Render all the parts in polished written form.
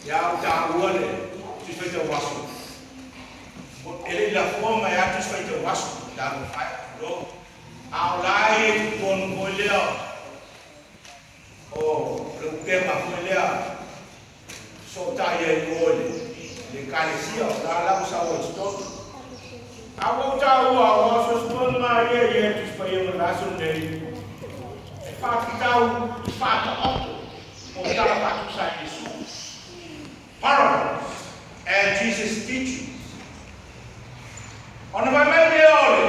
Ia o taua le Tusi Faitau Aso. E le i lafoa mai lava Tusi Faitau Aso, talofa e, tulou. A o la e i totonu foi lea o le upega foi lea fesootai ai i o i le Ekalesia, o la la ua sau ai i totonu. A ua ou taua, aua o so o se tonu lava ia e i ai i le Tusi Paia mo le vaiaso lenei, e faatatau i faataoto o tala faatusa a Iesu. Parables and Jesus Teachings. Ona fai mai lea o le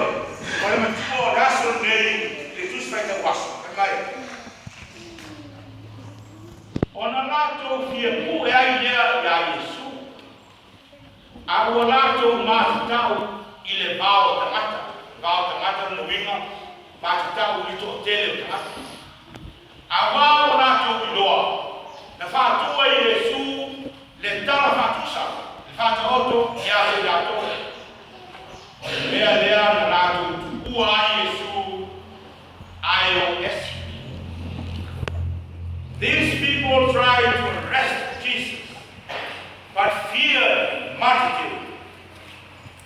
o le matua o le aso lenei i le Tusi Faitau Aso, fai mai, Ona latou fia pue ai lea iā Iesu, a ua latou matatau i le vao o tagata. Le vao o tagata lona uiga, matatau i le toatele o tagata. Auā ua latou iloa, na faatua e Iesu le tala faatusa, le faataoto ia te i latou. O le mea lea na latou tuua ai Iesu ae o ese. These people tried to arrest Jesus, but feared multitude,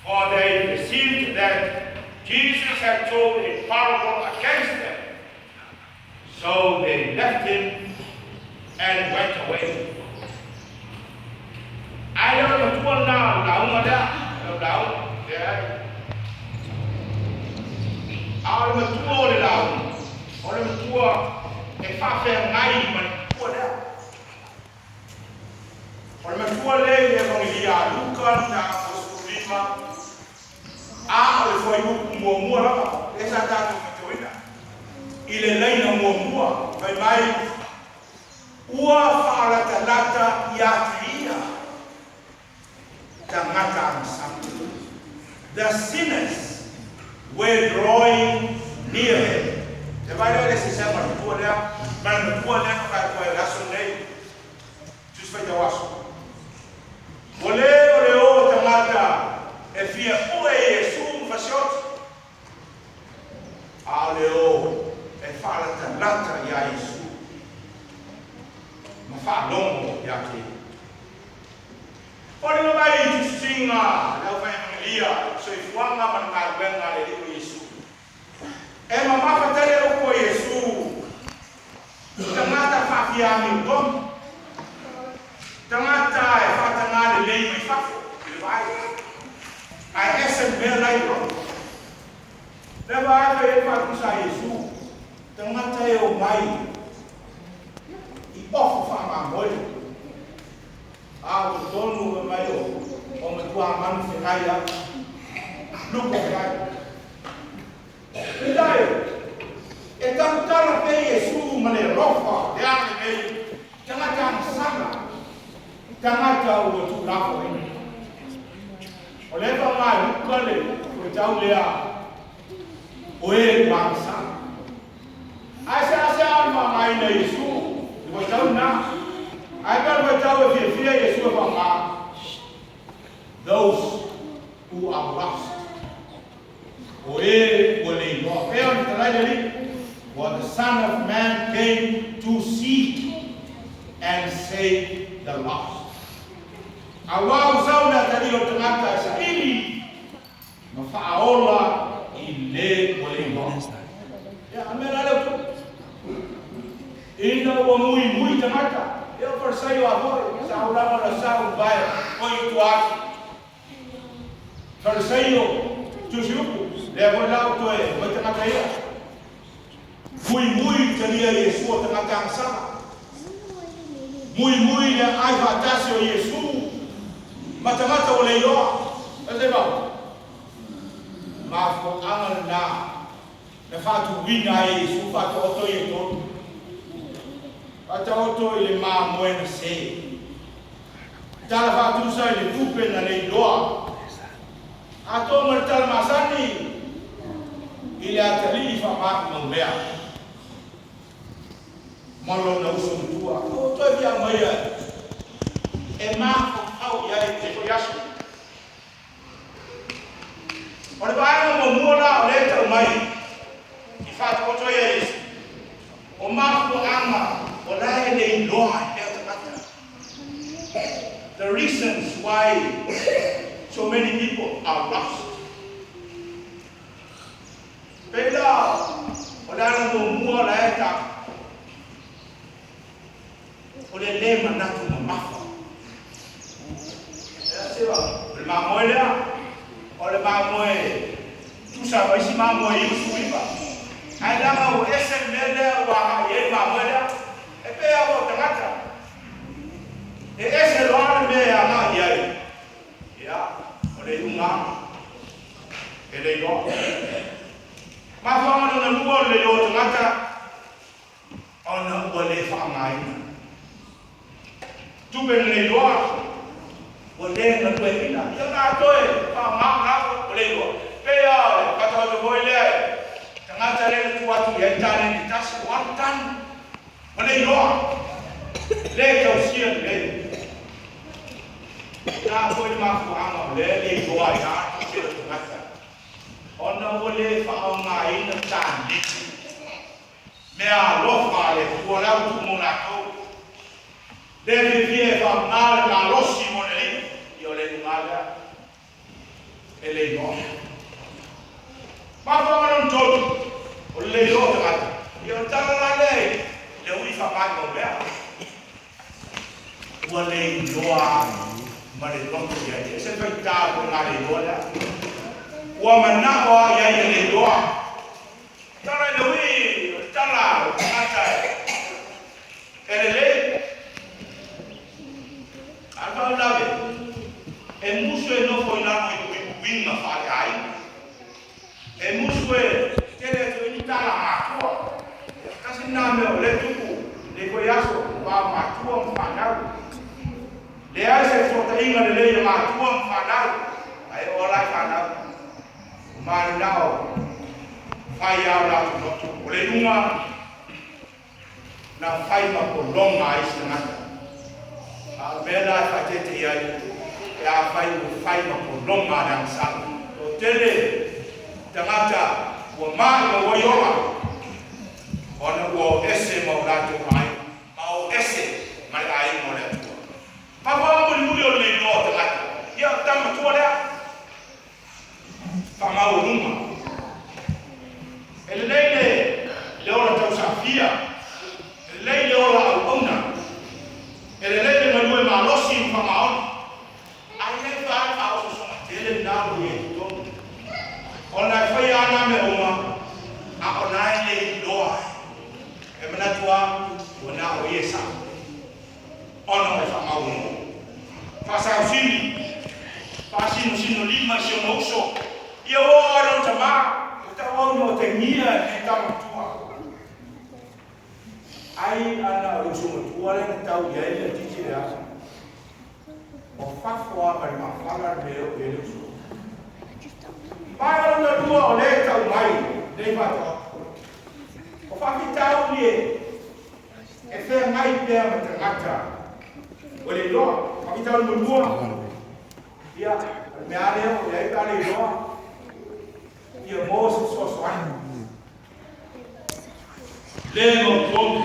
for they perceived that Jesus had told a parable against them. So they left him and went away. Ae le o le matua lena o le lauga lea, lau lauga, leai. A o le matua o le lauga, o le matua e faafeagai ma le matua lea. O le matua lea i le Evagelia a Luka mataupu 15, a o le fuaiupu muamua lava lea sa tatou matauina i le laina muamua, fai mai, Ua faalatalata ia te ia tagata agasala. The sinners were drawing near him. Le vaai lea i le eseesega o le matua lea ma le matua lea na fai atu ai o le aso lenei, Tusi Faitau Aso. Ua le o le o o tagata e fia pue i Iesu ma fasioti, a o le o e faalatalata iā Iesu ma faalogo ia te ia. Foliga mai i tusitusiga a le aufaiamangelia, soifuaga ma le galuega a le Alii o Iesu. E mamafa tele upu a Iesu i tagata faafiaami o tonu, tagata e faatagā lelei mai fafo i le vaai, ae ese le mea la i roto. Lea vaai fai ai le faatusa a Iesu, tagata e omai i ofo faamamoe. A o totonu fai mai o matua manu fekai lava, lupo fekai. Peitai, e tautala pea Iesu ma le alofa, le agalelei, tagata agasala, tagata ua tuulafoaina. O lea e faaaoga e Luka le fuaitau lea o e ua agasala. Ae seasea ona faaaogaina e Iesu le fuaitau lena. Ae pei o le fuaitau e fiafia Iesu e faaaoga, those who are lost. O e ua le iloa pea o le fetalai le Alii, For the Son of Man came to seek and save the lost. Auā ua sau le atalii o le tagata e saili ma faaola i le ua le iloa. Ia, a mea la lea ua tupu? Ina ua muimui tagata, ia o Farisaio a foi, sa ou lava na sau vae o i tua atu. Farisaio, tusi upu, lea foi la ua toe omai tagata ia. Muimui i talia Iesu o tagata agasala. Muimui i le aai faatasi o Iesu ma tagata ua le iloa. Ese vau. Mafuaaga lena na faatuina ai e Iesu faataoto ia tonu. Faataoto i le mamoe na se. Tala faatusa i le tupe na le iloa. Atoa ma le tala masani i le atalii faamaumau mea ma lona uso matua. Ua toe fia aumaia e mafaufau i ai i lenei foi aso. O le vaega muamua la o lea e tau mai i faataoto ai a Iesu, o mafuaaga o la e le iloa ai lea tagata. why so many people are lost. Pela, o le ala muamua la e ta, o le lē manatu mamafa. O le mamoe lea, o le mamoe tusa ma isi mamoe 99. Ae leaga ua ese le mea lea ua agai i ai le mamoe lea. E pei lava o tagata. E ese loa le mea e agai i ai. Ia, o le iuga e le iloa. Mafuaaga lona lua o le le iloa o tagata, ona ua le faaaogaina. Tupe na le iloa, ua le galueaiina. Ia ona a toe faaaoga lena ua le iloa. Pei lava o le fatafata foi lea, tagata lea na tuu atu i ai taleni e tasi, ua alu tanu, ua le iloa, le tausia lelei. Na foi le mafuaaga o lea le iloa ai lava le toatele o tagata, ona ua le faaaogaina taleni. Mea alofa a le Atua la ua tuu mo latou. Le fiafia e faaaoga le malosi mo le Alii, ia o le iuga lea e le iloa. Mafuaaga lona tolu, o le le iloa o tagata. Ia o le tala la lea i le ui faamaumau mea. Ua le iloa ma le loto i ai. E se faitā ko ngā le iloa lea. Ua manao a i ai e le iloa. Tala i le ui, o le tala o le tagata e lelei. A faalavelave, e musu e nofo i lalo i puipuiga faaleaiga. E musu e tele atu ai ni tala matua. Tasi lena mea o lea e tupu nei foi aso, va o matua ma fanau. Leai se fesootaiga lelei a matua ma fanau, ae oo la i fanau, ua mananao fai lava o latou loto. O le iuga na fai ma pologa ai isi tagata. A o le mea lena e faaeteete i ai, pe afai ua fai ma pologa a le agasala. Toatele tagata ua maumau ai ola, ona ua o ese ma o latou aiga, ma o ese ma le aiga o le Atua. Mafuaaga mulimuli o le le iloa o tagata, ia o le tama matua lea, faamaualuga. E lelei le ola tausafia, e lelei le ola auauna, e lelei le galue malosi ma faamaoni, ae le fai faaosoosoga tele lena ua i ai i totonu. Ona e faia lava na mea uma, a o la e le iloa ai. E manatu lava ua na o ia e sao, ona e faamaualuga. Faasausili, faasinosinolima i si ona uso, ia ua oo lava i lona tama, ua tauau ina otegia e lenei tama matua. Ai ana o le uso matua lea na tau i ai le atiti le aso. O fafo lava ma le mafala le mea e oo i ai le uso. Vaega lona lua o lea e tau mai lenei faatoaga, o faafitauli e feagai pea ma tagata ua le iloa. Faafitauli muamua, ia, o le mea lava lea e oo i ai pe a le iloa, ia maua se fesoasoani. Le mautonu,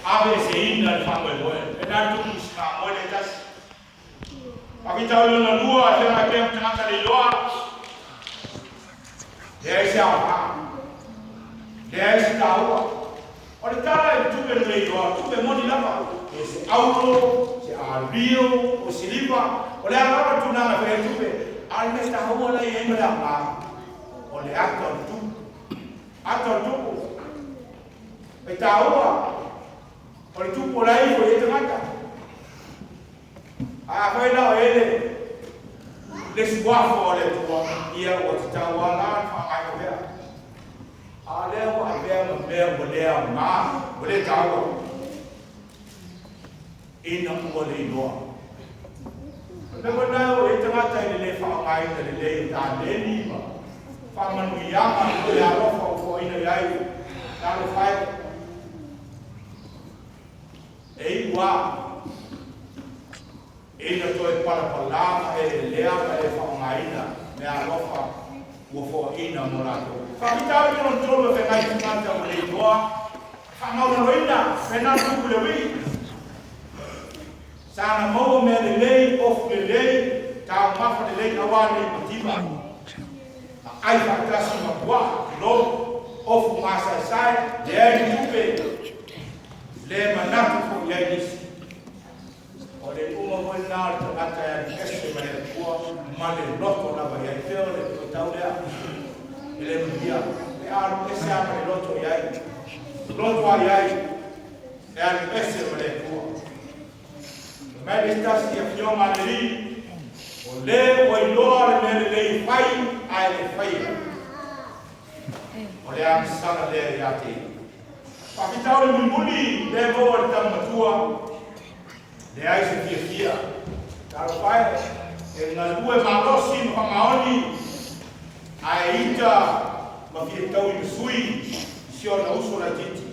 aveeseina le faamoemoe. E na tupu i si mamoe lea e tasi. Faafitauli lona lua, e feagai pea ma tagata le iloa, leai se aoga, leai se taua. O le tala i le tupe na le iloa, tupe moni lava, pe se auro, se alio, o se siliva, o le a lava le tulaga e fai ai le tupe, a o le mea taua la e i ai ma le aoga, o le ata o le tupu. Ata o le tupu. E taua, o le tupu o la e ifo i ai tagata. Ae afai la o i ai le suafa o le Atua, ia ua tatau lava la ona faaaogaina pea. A o lea ua avea ma mea ua le aoga, ua le taua, ina ua le iloa. O le mea foi lena e oo i ai tagata i le le faaaogaina lelei o taleni ma faamanuiaga i le alofa ua foaina i ai talofa e. E iu lava ina toe palapala ma elelea ma le faaaogaina mea alofa ua foaina mo latou. Faafitauli lona tolu e feagai i tagata ua le iloa faamaualaloina pe na tupu le uii. Sa na maua mea lelei, ofu lelei, taumafa lelei auā nei mativa. Aai faatasi ma puaa, tulou, ofu masaesae, leai ni tupe, le manatu foi i ai nisi. O le iuga foi lena o le tagata e alu ese mai le Atua ma le loto lava i ai. Pei o le fuaitau lea e le manuia, pe a alu ese lava ma le loto i ai, loto lava i ai e alu ese ma le Atua. Fai mai le isi tasi afioga a le Alii, O le ua iloa le mea lelei e fai ae le faia, o le agasala lea ia te ia. Faafitauli mulimuli lea e maua e le tama matua, leai se fiafia. Talofa e, e galue malosi ma faamaoni, ae ita ma fia taui ma sui i si ona uso laitiiti.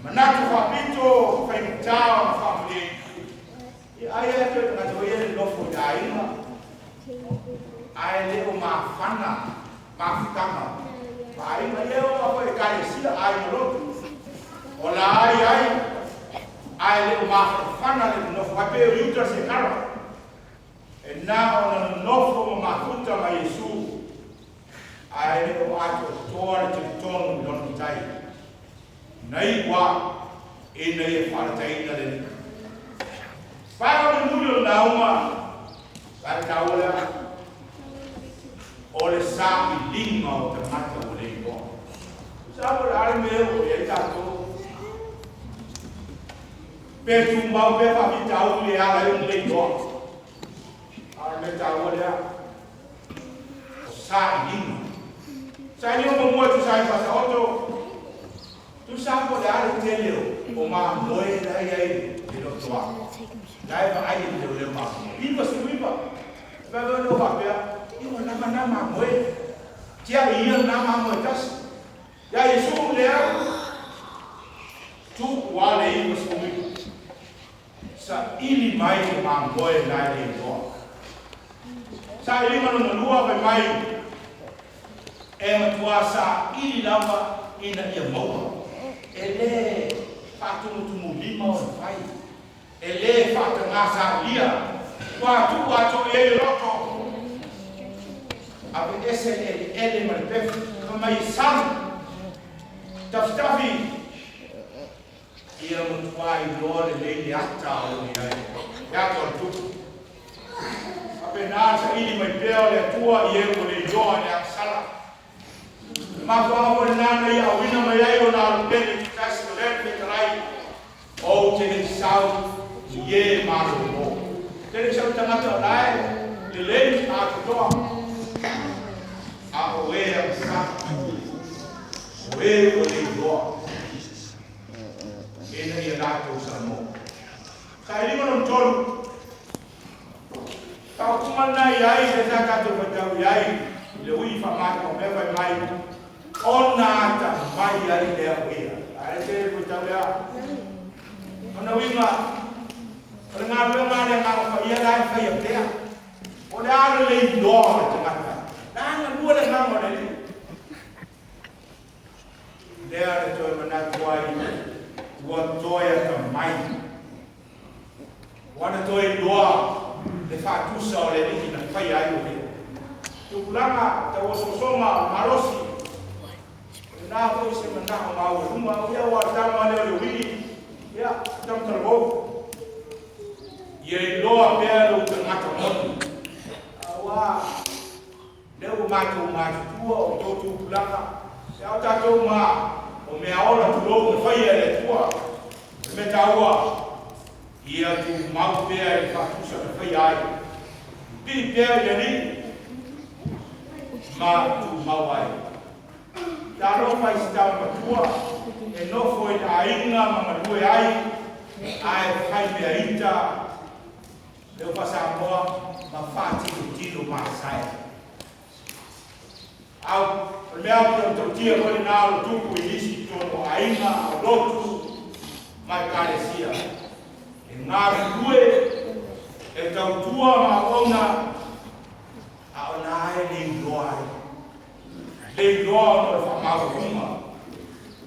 Manatu faapito faigata ona faamalieina. Ia ai e toe tagata foi ia le nofo i le aiga, ae le o mafana mafutaga ma aiga. Ia e oo lava foi i Ekalesia, aiga lotu, o la ai ai, ae le o mafanafana le nonofo ai. Pei o Iuta le Sekara, e na ona nonofo ma mafuta ma Iesu, ae le o atoatoa le talitonu i lona matai. Na iu lava ina ia faalataina le Alii. Vaega mulimuli o le lauga, vaega taua lea, o le sailiga o tagata ua le iloa. Tusa po o le a le mea e oo i ai tatou, pe tumau pea faafitauli e ala ai ona le iloa. A o le mea taua lea, o sailiga. Sailiga muamua e tusa ai ma Faataoto, tusa po o le a le tele o mamoe la e i ai i le lotoa. La e vaai e le leoleo mamoe. 99. E faapea lea faapea, ia ua lava na mamoe. Tiai ia lena mamoe tasi. Ia Iesu lea, tuu lava le 99. Saili mai le mamoe la e le iloa. Sailiga lona lua fai mai, e matuā saili lava ina ia maua. E le faatumutumulima ona fai, e le faatagā sailia, ua tuu atoa i ai le loto. Aveese le eleele ma le pefu, fai mai e salu, tafitafi, ia matuā iloa lelei le ata o lo o i ai, le ata o le tupu. Faapena le saili mai pea o le Atua i e ua le iloa i le agasala. O le mafuaaga foi lena na ia auina mai ai ona alo pele i tasi o lea le fetalai, Ou te le i sau i e malolo. Ou te le i sau i tagata o la e lelei atoatoa, a o e agasala, o e ua le iloa ina ia latou salamo. Sailiga lona tolu, faaupuga lena i ai lea sa tatou faitau i ai i le ui faamaea o mea fai mai, ona atamai ai lea o ia. Ae tele le faitau lea. Ona uiga, o le galuega a le Agaga Paia la e faia pea. O le a le le iloa o le tagata, la e galue le Agaga o le Alii. Lea le toe manatu ai ua toe atamai. Ua na toe iloa le faatusa o le Alii na faia ai o lea. Tupulaga, tauosoosoga, o le malosi. O lena foi se manao maualuga, o ia ua tama lea o le uili, ia, tama talavou. Ia iloa pea lou tagata moni. Aua lea ua matou matutua o outou tupulaga, ia o tatou ma o mea ola tulou na faia e le Atua. O le mea taua, ia tumau pea i le faatusa na faia ai. Pipii pea i le Alii ma tumau ai. Talofa i si tama matua e nofo i le aiga ma galue ai, ae fai mea ita leo faa-Samoa ma faatilotilo masae. Au, o le mea au tautautia foi lena o lo tupu i nisi i totonu o aiga, o lotu ma ekalesia. E galulue, e tautua ma auauna, a o la e le iloa ai. Le iloa ona o le faamaualuga,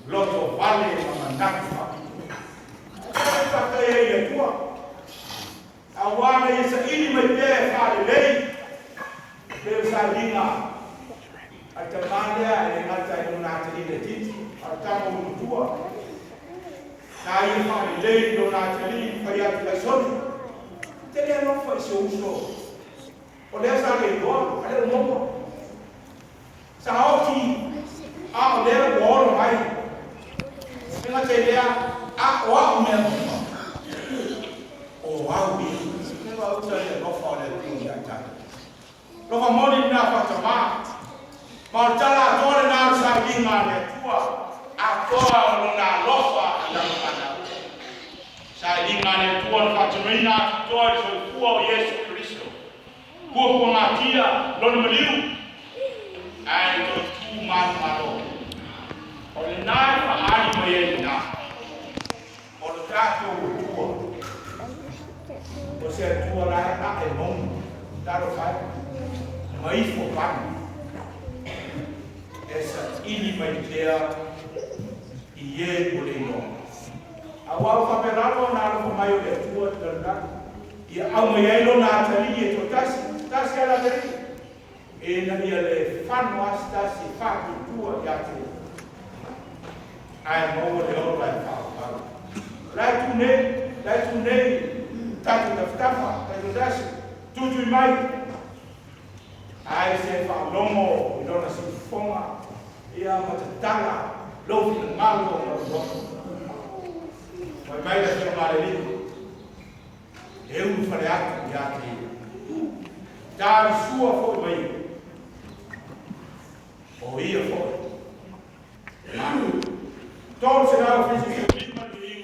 loto vale ma manatu faapito. Ae faafetai ai i le Atua. Ina ia saili mai pea e faalelei pei o sailiga a le tamā lea e le gata i lona atalii laitiiti a o le tama ua matua. Na ia faalelei lona atalii fai atu Laisoni, ou te le alofa i si ou uso o lea sa le iloa a o lea ua maua. Sa oti a o lea ua ola mai. E gata i lea, a o au mea uma, o au ia. Se gauta le alofa o le Atua ia i tatou. Alofa moni lena faatamā. Ma o le tala atoa lena o le sailiga a le Atua, atoa o lona alofa i lana fanau. Sailiga a le Atua na faatinoina atoa i le soifua o Iesu Keriso. Puapuagatia lona maliu, ae toe tu manumalo. O lena e faaali mai ai i ina, o le tatou Atua, o se Atua la e ae mauga, talofa e, ma ifo pale, e saili mai pea i e ua le iloa. Aua ua faapea ona alofa mai o le Atua i le lalolagi, ia aumai ai lona atalii e toatasi, tasi lava le atalii, ina ia le fano lava se tasi e faatuatua ia te ia, ae maua le ola e faavavau. O la e tu nei, la e tu nei, tatou tafatafa, taitoatasi, tutui mai, ae se faalogo i lona siufofoga, ia ma tatala lou finagalo ma lou loto. Fai mai le Afioga a le Alii, e ulufale atu ia te ia. Ta le sua foi mai ia. O ia foi.